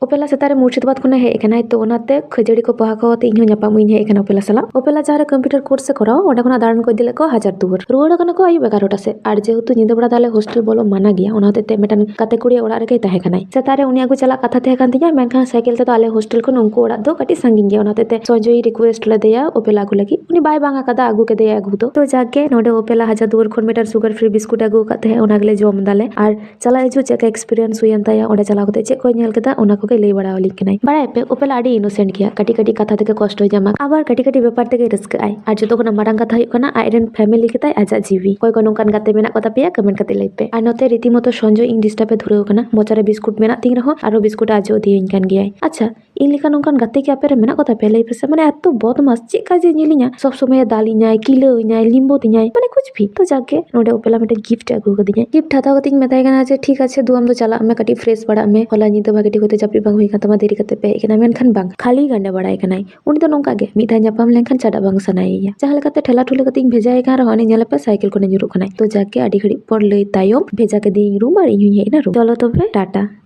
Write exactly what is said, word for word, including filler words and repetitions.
ᱚᱯᱮᱞᱟ ᱥᱮᱛᱟᱜ ᱨᱮ ᱢᱩᱨᱥᱤᱫᱟᱵᱟᱫᱽ ᱠᱷᱚᱱᱮ ᱦᱮᱡ ᱟᱠᱟᱱᱟᱭ, ᱛᱚ ᱚᱱᱟᱛᱮ ᱠᱷᱟᱹᱡᱟᱹᱲᱤ ᱠᱚ ᱯᱚᱦᱟ ᱠᱚ ᱟᱛᱮ ᱤᱧ ᱦᱚᱸ ᱧᱟᱯᱟᱢ ᱤᱧ ᱦᱮᱡ ᱟᱠᱟᱱᱟ ᱚᱯᱮᱞᱟ ᱥᱟᱞᱟᱜ᱾ ᱚᱯᱮᱞᱟ ᱡᱟᱦᱟᱸ ᱨᱮ ᱠᱚᱢᱯᱤᱭᱩᱴᱟᱨ ᱠᱳᱨᱥ ᱮ ᱠᱚᱨᱟᱣᱟ, ᱚᱸᱰᱮ ᱠᱷᱚᱱᱟᱜ ᱫᱟᱬᱟᱱ ᱠᱚ ᱤᱫᱤ ᱞᱮᱫ ᱠᱚᱣᱟ ᱦᱟᱡᱟᱨ ᱫᱩᱣᱟᱹᱨ᱾ ᱨᱩᱣᱟᱹᱲ ᱟᱠᱟᱱᱟ ᱠᱚ ᱟᱹᱭᱩᱵ ᱮᱜᱟᱨᱚᱴᱟ ᱥᱮᱫ, ᱟᱨ ᱡᱮᱦᱮᱛᱩ ᱧᱤᱫᱟᱹ ᱵᱮᱲᱟ ᱫᱚ ᱟᱞᱮ ᱦᱳᱥᱴᱮᱞ ᱵᱚᱞᱚ ᱢᱟᱱᱟ ᱜᱮᱭᱟ, ᱚᱱᱟ ᱦᱚᱛᱮᱡ ᱛᱮ ᱢᱤᱫᱴᱟᱝ ᱜᱟᱛᱮ ᱠᱩᱲᱤᱭᱟᱜ ᱚᱲᱟᱜ ᱨᱮᱜᱮᱭ ᱛᱟᱦᱮᱸ ᱠᱟᱱᱟᱭ᱾ ᱥᱮᱛᱟᱜ ᱨᱮ ᱩᱱᱤ ᱟᱹᱜᱩ ᱪᱟᱞᱟᱜ ᱠᱟᱛᱷᱟ ᱛᱟᱦᱮᱸ ᱠᱟᱱ ᱛᱤᱧᱟ, ᱢᱮᱱᱠᱷᱟᱱ ᱥᱟᱭᱠᱮᱞ ᱛᱮᱫᱚ ᱟᱞᱮ ᱦᱳᱥᱴᱮᱞ ᱠᱷᱚᱱ ᱩᱱᱠᱩ ᱚᱲᱟᱜ ᱫᱚ ᱠᱟᱹᱴᱤᱡ ᱥᱟᱺᱜᱤᱧ ᱜᱮᱭᱟ, ᱚᱱᱟ ᱦᱚᱛᱮᱡ ᱛᱮ ᱥᱚᱧᱡᱚᱭ ᱨᱤᱠᱩᱭᱮᱥᱴ ᱞᱮᱫᱮᱭᱟ ᱚᱯᱮᱞᱟ ᱟᱹᱜᱩ ᱞᱟᱹᱜᱤᱫ᱾ ᱩᱱᱤ ᱵᱟᱭ ᱵᱟᱝ ᱟᱠᱟᱫᱟ, ᱟᱹᱜᱩ ᱠᱮᱫᱮᱭᱟ ᱟᱹᱜᱩ ᱫᱚ᱾ ᱛᱚ ᱡᱟᱠ ᱜᱮ, ᱱᱚᱰᱮ ᱚᱯᱮᱞᱟ ᱦᱟᱡᱟᱨ ᱫᱩᱣᱟᱹᱨ ᱠᱷᱚᱱ ᱢᱤᱫᱴᱟᱝ ᱥᱩᱜᱟᱨ ᱯᱷᱨᱤ ᱵᱤᱥᱠᱩᱴ ᱮ ᱟᱹᱜᱩ ᱟᱠᱟᱫ ᱛᱟᱦᱮᱸᱫ, ᱚᱱᱟ ᱜᱮᱞᱮ ᱡᱚᱢ ᱮᱫᱟᱞᱮ᱾ ᱟᱨ ᱪᱟᱞᱟᱜ ᱦᱤᱡᱩᱜ ᱪᱮᱫ ᱞᱮᱠᱟ ᱮᱠᱥᱯᱤᱨᱤᱭᱮᱱᱥ ᱦᱩᱭᱮᱱ ᱛᱟᱭᱟ, ᱚᱸᱰᱮ ᱪᱟᱞᱟᱣ ᱠᱟᱛᱮ ᱪᱮᱫ ᱠᱚᱭ ᱧᱮᱞ ᱠᱮᱫᱟ, ᱚᱱᱟ ᱠᱚᱜᱮ ᱞᱟᱹᱭ ᱵᱟᱲᱟ ᱟᱹᱞᱤᱧ ᱠᱟᱱᱟᱭ᱾ ᱵᱟᱲᱟᱭ ᱟᱯᱮ, ᱚᱯᱮᱞᱟ ᱟᱹᱰᱤ ᱤᱱᱳᱥᱮᱱᱴ ᱜᱮᱭᱟ, ᱠᱟᱹᱴᱤᱡ ᱠᱟᱹᱴᱤᱡ ᱠᱟᱛᱷᱟ ᱛᱮᱜᱮ ᱠᱚᱥᱴᱚᱭ ᱧᱟᱢᱟ, ᱟᱵᱟᱨ ᱠᱟᱹᱴᱤᱡ ᱠᱟᱹᱴᱤᱡ ᱵᱮᱯᱟᱨ ᱛᱮᱜᱮ ᱨᱟᱹᱥᱠᱟᱹᱜ ᱟᱭ᱾ ᱟᱨ ᱡᱚᱛᱚ ᱠᱷᱚᱱᱟᱜ ᱢᱟᱨᱟᱝ ᱠᱟᱛᱷᱟ ᱦᱩᱭᱩᱜ ᱠᱟᱱᱟ, ᱟᱡᱨᱮᱱ ᱯᱷᱮᱢᱮᱞᱤ ᱜᱮᱛᱟᱭ ᱟᱡᱟᱜ ᱡᱤᱣᱤ᱾ ᱚᱠᱚᱭ ᱠᱚ ᱱᱚᱝᱠᱟᱱ ᱜᱟᱛᱮ ᱢᱮᱱᱟᱜ ᱠᱚ ᱛᱟᱯᱮᱭᱟ, ᱠᱚᱢᱮᱱᱴ ᱠᱟᱛᱮ ᱞᱟᱹᱭ ᱯᱮ᱾ ᱟᱨ ᱱᱚᱛᱮ ᱨᱤᱛᱤᱢᱚᱛᱚ ᱥᱚᱧᱡᱚᱭ ᱤᱧ ᱰᱤᱥᱴᱟᱵ ᱮ ᱫᱷᱩᱨᱟᱹᱣ ᱠᱟᱱᱟ᱾ ᱢᱚᱪᱟ ᱨᱮ ᱵᱤᱥᱠᱩᱴ ᱢᱮᱱᱟᱜ ᱛᱤᱧ ᱨᱮᱦᱚᱸ ᱟᱨᱦᱚᱸ ᱵᱤᱥᱠᱩᱴ ᱮ ᱟᱡᱚ ᱤᱫᱤᱭᱟᱹᱧ ᱠᱟᱱ ᱜᱮᱭᱟᱭ᱾ ᱟᱪᱪᱷᱟ, ᱤᱧ ᱞᱮᱠᱟ ᱱᱚᱝᱠᱟᱱ ᱜᱟᱛᱮ ᱠᱤ ᱟᱯᱮ ᱨᱮ ᱢᱮᱱᱟᱜ ᱠᱚ ᱛᱟᱯᱮᱭᱟ? ᱞᱟᱹᱭ ᱯᱮᱥᱮ᱾ ᱢᱟᱱᱮ, ᱮᱛᱚ ᱵᱚᱫᱢᱟᱥ, ᱪᱮᱫ ᱠᱟ ᱡᱮ ᱧᱮᱞᱤᱧᱟ, ᱥᱚᱵ ᱥᱚᱢᱚᱭ ᱮ ᱫᱟᱞᱤᱧᱟᱭ, ᱠᱤᱞᱟᱹᱣᱤᱧᱟᱭ, ᱞᱤᱢᱵᱚ ᱛᱤᱧᱟᱭ, ᱢᱟᱱᱮ ᱠᱩᱪ ᱵᱷᱤ᱾ ᱛᱚ ᱡᱟᱠ ᱜᱮ, ᱱᱚᱰᱮ ᱚᱯᱮᱞᱟ ᱢᱤᱫᱴᱮᱱ ᱜᱤᱯᱷᱴ ᱮ ᱟᱹᱜᱩ ᱟᱠᱟᱫᱤᱧᱟ᱾ ᱜᱤᱯᱷᱴ ᱦᱟᱛᱟᱣ ᱠᱟᱛᱮ ᱤᱧ ᱢᱮᱛᱟᱭ ᱠᱟᱱᱟ ᱡᱮ, "ᱴᱷᱤᱠ ᱟᱪᱷᱮ, ᱫᱩ ᱟᱢ ᱫᱚ ᱪᱟᱞᱟᱜ ᱢᱮ, ᱠᱟᱹᱴᱤᱡ ᱯᱷᱨᱮᱥ ᱵᱟᱲᱟᱜ ᱢᱮ, ᱦᱚᱞᱟ ᱧᱤᱫᱟᱹ ᱵᱷᱟᱜᱮ ᱴᱷᱤᱠ ᱦᱚᱭᱛᱳ ᱡᱟᱹᱯᱤᱫ ᱵᱟᱝ ᱦᱩᱭ ᱠᱟᱱ ᱛᱟᱢᱟ, ᱫᱮᱨᱤ ᱠᱟᱛᱮ ᱯᱮ ᱦᱮᱡ ᱠᱟᱱᱟ", ᱢᱮᱱᱠᱷᱟᱱ ᱵᱟᱝ, ᱠᱷᱟᱹᱞᱤ ᱜᱟᱸᱰᱮ ᱵᱟᱲᱟᱭ ᱠᱟᱱᱟᱭ᱾ ᱩᱱᱤ ᱫᱚ ᱱᱚᱝᱠᱟ ᱜᱮ, ᱢᱤᱫ ᱫᱷᱟᱣ ᱧᱟᱯᱟᱢ ᱞᱮᱱᱠᱷᱟᱱ ᱪᱟᱰᱟᱜ ᱵᱟᱝ ᱥᱟᱱᱟᱭᱮᱭᱟ᱾ ᱡᱟᱦᱟᱸ ᱞᱮᱠᱟᱛᱮ ᱴᱷᱮᱞᱟ ᱴᱷᱩᱞᱟᱹ ᱠᱟᱛᱮ ᱤᱧ ᱵᱷᱮᱡᱟᱭᱮ ᱠᱟᱱ ᱨᱮᱦᱚᱸ, ᱟᱹᱱᱤᱡ ᱧᱮᱞᱮ ᱯᱮ ᱥᱟᱭᱠᱮᱞ ᱠᱷᱚᱱᱮ ᱧᱩᱨᱩᱜ ᱠᱟᱱᱟᱭ᱾ ᱛᱚ ᱡᱟᱠ ᱜᱮ, ᱟᱹᱰᱤ ᱜᱷᱟᱹᱲᱤᱡ ᱯᱚᱨ ᱞᱟᱹᱭ ᱛᱟᱭᱚᱢ ᱵᱷᱮᱡᱟ ᱠᱮᱫᱮᱭᱟᱹᱧ ᱨᱩᱢ ᱟᱨ ᱤᱧ ᱦᱚᱸᱧ ᱦᱮᱡ ᱮᱱᱟ ᱨᱩᱢ᱾ ᱪᱚᱞᱚ ᱛᱚᱵᱮ, ᱴᱟᱴᱟ᱾